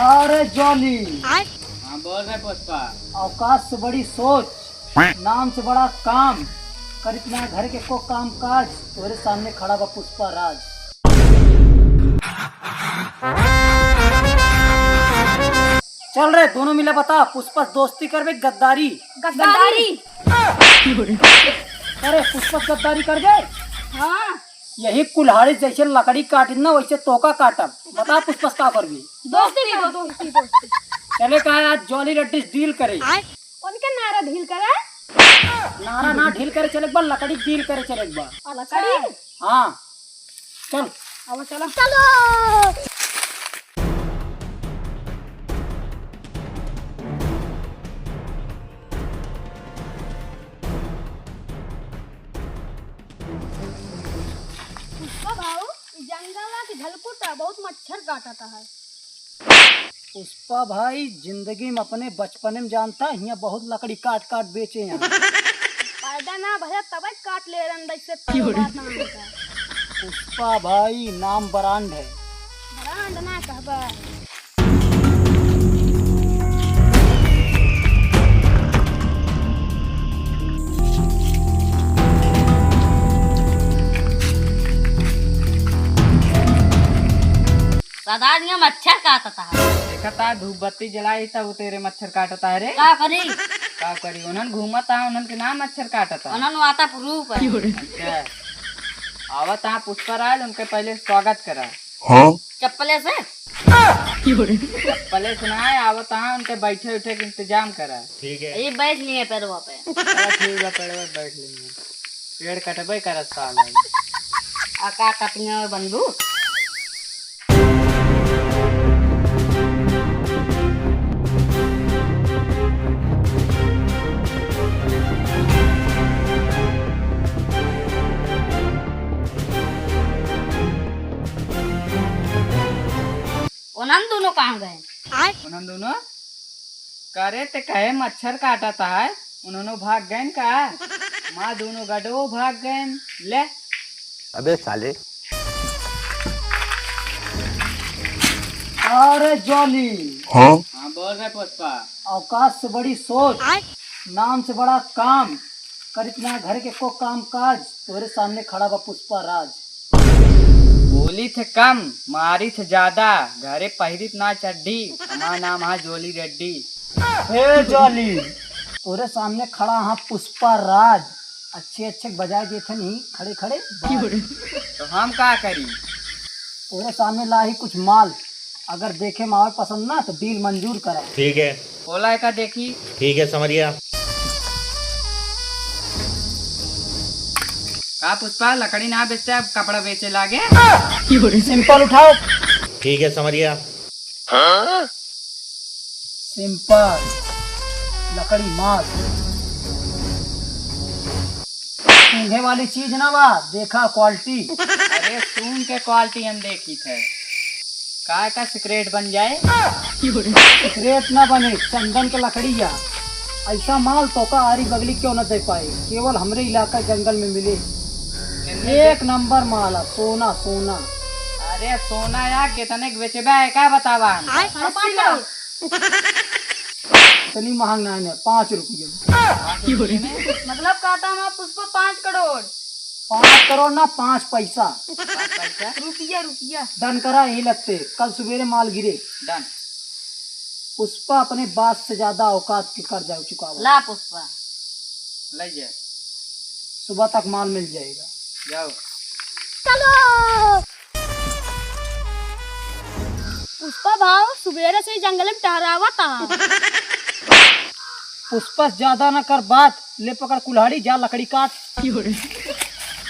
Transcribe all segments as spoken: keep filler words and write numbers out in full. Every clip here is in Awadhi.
अरे जॉली। हाँ, बोल रे पुष्पा। औकात से बड़ी सोच, नाम से बड़ा काम। करित ना घर के को काम काज, तोरे सामने खड़ा बा पुष्पा राज। चल रे, दोनों मिला बता, पुष्पा से दोस्ती करबे गद्दारी? गद्दारी। अरे पुष्पा से गद्दारी करबे? हाँ। यही कुल्हाड़ी जैसे लकड़ी काटित ना, वैसे तोका काटब। बता पुष्पा से का करबी? दोस्ती करो, दोस्ती, दोस्ती। चले का आज जॉली रेड्डी से डील करे? उनके नारा डील करे? नारा ना डील करे चले एक बार, लकड़ी डील करे चले एक बार। लकड़ी? हाँ। चल। अब चलो। चलो। पुष्पा भाऊ, ई जंगल के झलकुटा बहुत मच्छर काटता है। पुष्पा भाई, जिंदगी में अपने बचपने में जानता, हियाँ बहुत लकड़ी काट काट बेचे हैं। पैदा ना भया तब काट ले रंदा, इससे तब बात ना होता। पुष्पा भाई नाम ब्रांड है। ब्रांड ना कहबा। सदा दिया मच्छर काटता है। देखा ता धूप बत्ती जलाई तब तेरे मच्छर काटता है रे। का करी? का करी? उन्हन घूमता, उन्हन के नाम मच्छर काटता। उन्हन वाता प्रूफ है। अच्छा। आवत हाँ पुष्पा राज, उनके पहले स्वागत करा। हाँ? चप्पले से? चप्पले से ना है, आवत हाँ उनके बैठे उठे के इंतजाम करा। ठीक है। ये बैठ लिए पेड़वा पे। अरे ठीक बा, पेड़वा पे बैठ लेंगे। पेड़ कटबे करत साल है। आ का कटिया में बंदूक? उन्हन दोनों कहाँ गए? उन्हन दोनों? करे ते कहे मच्छर काटता है, उन्होंने भाग गए का? माँ दोनों गडो भाग गए। ले। अबे साले। अरे जॉली। हाँ? हाँ, बोल रहे पुष्पा। औकात से बड़ी सोच, नाम से बड़ा काम, करित ना घर के को काम काज, तोरे सामने खड़ा बा पुष्पा राज। बोली थे कम, मारी थे ज्यादा, घरे पहिरित ना चड्ढी, हमार नाम हा जॉली रेड्डी। हे जॉली, तोरे सामने खड़ा हा पुष्पा राज, अच्छे अच्छे बजाए देथे नहीं खड़े खड़े। तो हम का करी? तोरे सामने ला ही कुछ माल, अगर देखे में आवे पसंद ना तो डील मंजूर करा। ठीक है। खोला एका देखी। ठीक है, समझ गया। का पुष्पा, लकड़ी ना बेचते, अब कपड़ा बेचे लागे? सिंपल उठाओ। ठीक है, समझ गया। सिंपल लकड़ी माल। सूंघे वाली चीज ना बा, देखा क्वालिटी। अरे सूंघ के क्वालिटी हम देखी थे। का का सिगरेट बन जाए? सिगरेट ना बने, चंदन के लकड़ी या। ऐसा माल तोका आरी बगली क्यों न दे पाए, केवल हमरे इलाका जंगल में मिले। एक नंबर माल है, सोना सोना। अरे सोना या कितने के बेचबे है, का बतावा हम? अस्सी लाख। इतनी महंग ना है, पाँच रुपये में। मतलब कहता हम पुष्पा पाँच करोड़। पाँच करोड़ ना, पाँच पैसा। पाँच पैसा? रुपया, रुपया। डन करा यही लगते, कल सुबेरे माल गिरे। डन। पुष्पा अपने बास से ज्यादा औकात के कर्जा चुकावा। ला पुष्पा। ले जा। सुबह तक माल मिल जाएगा। जाओ। चलो। पुष्पा भाव सुबेरे से ही जंगल में टहरावा था। पुष्पा ज्यादा ना कर बात, ले पकड़ कुल्हाड़ी, जा लकड़ी काट।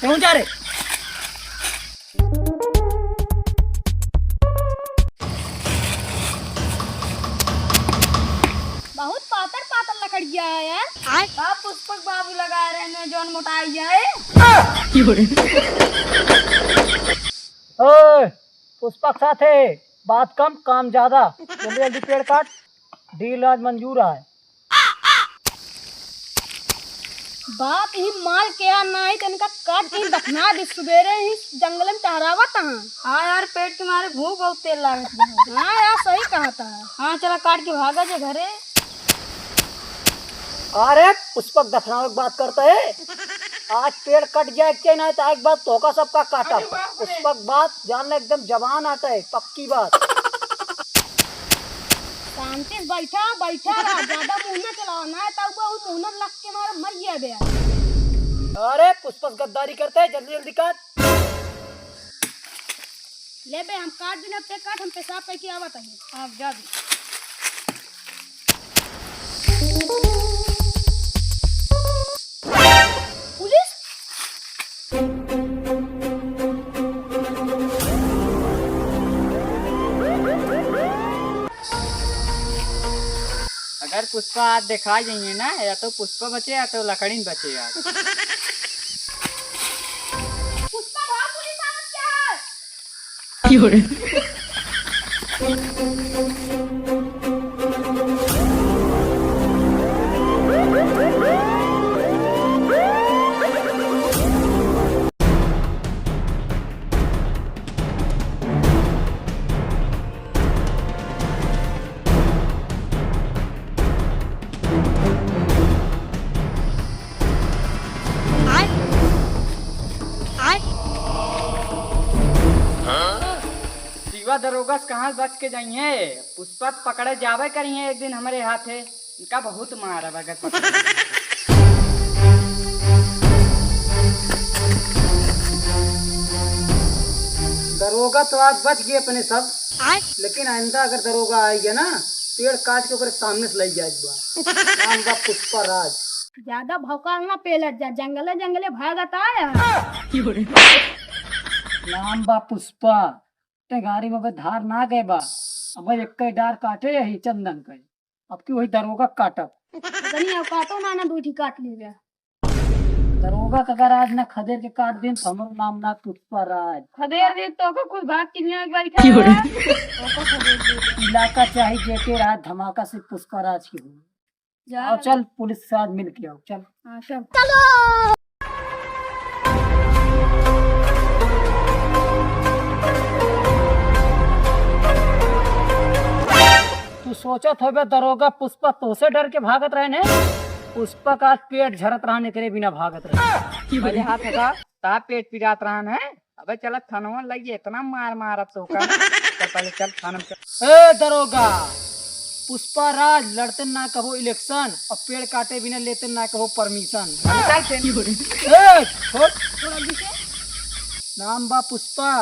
क्यों जा रे? बहुत पातर पातर लकड़िया है यार। आय। का पुष्पक बाबू लगा रहे हैं, जौन मोटाई है। ओए, पुष्पक साथ है, बात कम, काम ज्यादा। जल्दी जल्दी पेड़ काट, डील आज मंजूर है। बाप ही माल के यार, नाही तो इनका काट के दफना दी। सुबेरे ही जंगल में टहरावत हैं। हाँ यार, पेट के मारे भूख बहुत तेज लागत बा। हाँ यार, सही कहत है। हाँ, चला काट के भागा जे घरे। अरे पुष्पक दफनावे के बात करता है। आज पेड़ कट जाए के ना, तो एक बात तोका सबका काटब। अरे बाप रे। पुष्पक बात जान ले, एकदम जबान आटा है, पक्की बात। शांति से बैठा, बैठा रहा, ज्यादा मुंह ना चलावा, ना तब वो मुंह ना लग के मारे मर गया बे। अरे पुष्पक गद्दारी करते है, जल्दी जल्दी काट। ले बे, हम काट देना, ते काट, हम पेशाब करके आवत हई। हाँ, जा दे। पुलिस? अगर पुष्पा आज देखा जाइए ना, या तो पुष्पा बचे या तो लकड़ीन बचे आज। पुष्पा भाग, पुलिस आवत क्या है? शिवा दरोगा से कहाँ बच के जाइए? पुष्पा तो पकड़े जावे करिए एक दिन हमरे हाथे। इनका बहुत मारब अगर पकड़े। दरोगा तो आज बच गए अपने सब, लेकिन आइंदा अगर दरोगा आई गया ना, पेड़ काट के ओकरे सामने से लई जाए बा। नाम बा पुष्पा राज। ज्यादा भौकाल ना पेलत जा, जंगले जंगले भागत आया। नाम बा पुष्पा, ते गाड़ी में अबे धार ना गए बा, अबे एक डार काटे यही चंदन के, अब की वही दरोगा काटब। तनी अब काटो ना, ना दो ठी काट ली बे। दरोगा का अगर आज ना खदेर के काट दिन तो हमरो नाम ना पुष्पा राज। खदेर दिन तो को कोई बात की नहीं, एक बार इलाका चाहे जेके राज धमाका से पुष्पा राज की हो। जा। आओ चल, पुलिस से आज मिल के आओ, चल। हाँ, चल। तू सोचत होबे दरोगा पुष्पा तोसे डर के भागत रहे ने? पुष्पा का पेट झरत रहा, एकरे बिना भागत रहे। पहले हाथ हटा, ता पेट पिरात रहा है। अबे चला थानवा लग गए, इतना मार मारब तोका। चल पहले चल थाना में चल। ए दरोगा, पुष्पा राज लड़ते ना कबो इलेक्शन और पेड़ काटे बिना लेते ना कबो परमिशन। चल फिर। ए, छोड़। नाम बा पुष्पा,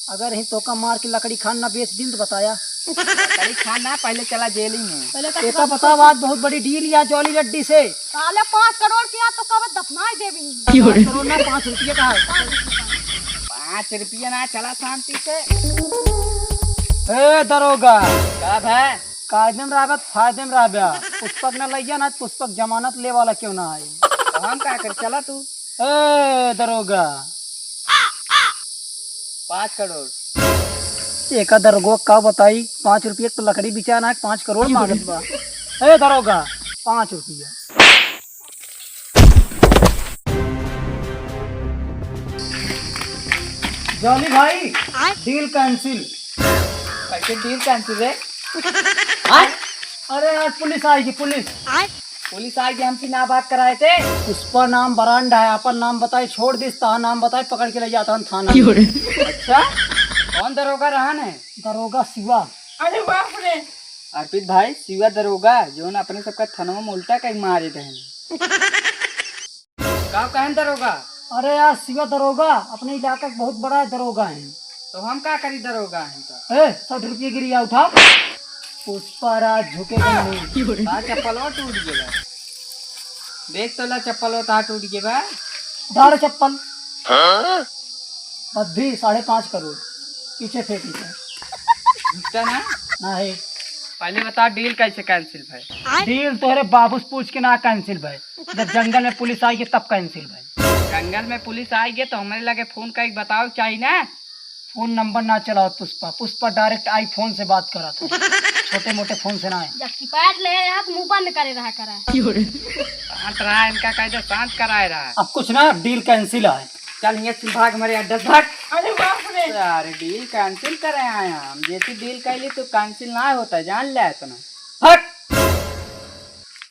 अगर ही तोका मार के लकड़ी खान ना बेच दिन तो बताया। लकड़ी खान ना, पहले चला जेल ही में। पहले तो एका बता, बात बहुत बड़ी डील या जॉली रेड्डी से। साले पाँच करोड़ किया तो कब दफनाई देबी। पाँच करोड़ ना, पाँच रुपये का है। पाँच रुपया ना, चला शांति से। ए दरोगा, का भाई? कायदे में रहबे तो फायदे में रहबे। पुष्पक ना लइया ना, पुष्पक जमानत ले वाला क्यों ना आई? तो हम का कर, चला तू। ए दरोगा, पाँच करोड़। एका दरोगा का बताई, पाँच रुपये तो लकड़ी बिचा ना, पाँच करोड़ मांगत बा। ए दरोगा, पाँच रुपया। जॉली भाई, आय? Deal cancel. कैसे डील कैंसिल है? आय? अरे यार, पुलिस आएगी, पुलिस। आय? पुलिस आएगी, हमसे ना बात कराए थे। पुष्पा नाम ब्रांड है, अपन नाम बताए, छोड़ दिस, ता नाम बताए, पकड़ के ले जाता हम थाना। अच्छा, कौन दरोगा रहा ने? दरोगा शिवा। अरे बाप रे। अर्पित भाई, शिवा दरोगा, जोन अपने सबका थनवा में उल्टा कहीं मारे रहे। का कहन दरोगा? अरे यार, शिवा दरोगा अपने इलाका के बहुत बड़ा दरोगा है। तो हम का करी दरोगा है तो? ए, सौ रुपये गिरी, आ उठाओ। पुष्पा राज झुकेगा नहीं। का चप्पलवा टूट गया? देख तो ला चप्पलवा कहाँ टूट गया बा? उठा रे चप्पल। हाँ? बद्धी साढ़े पाँच करोड़ पीछे फेंकी थे। झूठा ना? ना है। पहले बता डील कैसे कैंसिल भाई? डील तोहरे बाबू से पूछ के ना कैंसिल भाई। जब जंगल में पुलिस आएगी तब कैंसिल भाई। जंगल में पुलिस आएगी तो हमारे लगे फोन करके बताओ चाहिए ना। फोन नंबर ना चलाओ पुष्पा, पुष्पा डायरेक्ट आईफोन से बात करत है, छोटे मोटे फोन से ना है। जब कीपैड ले आया तो मुंह बंद करे रहा करा। शांत रहा, इनका कह दे शांत कराए रहा। अब कुछ ना, डील कैंसिल है। चल हियाँ से भाग, हमारे अड्डा से भाग। अरे बाप रे। अरे डील कैंसिल करे आए हम, जैसी डील कैली तो कैंसिल ना होता, जान ले इतना। हट।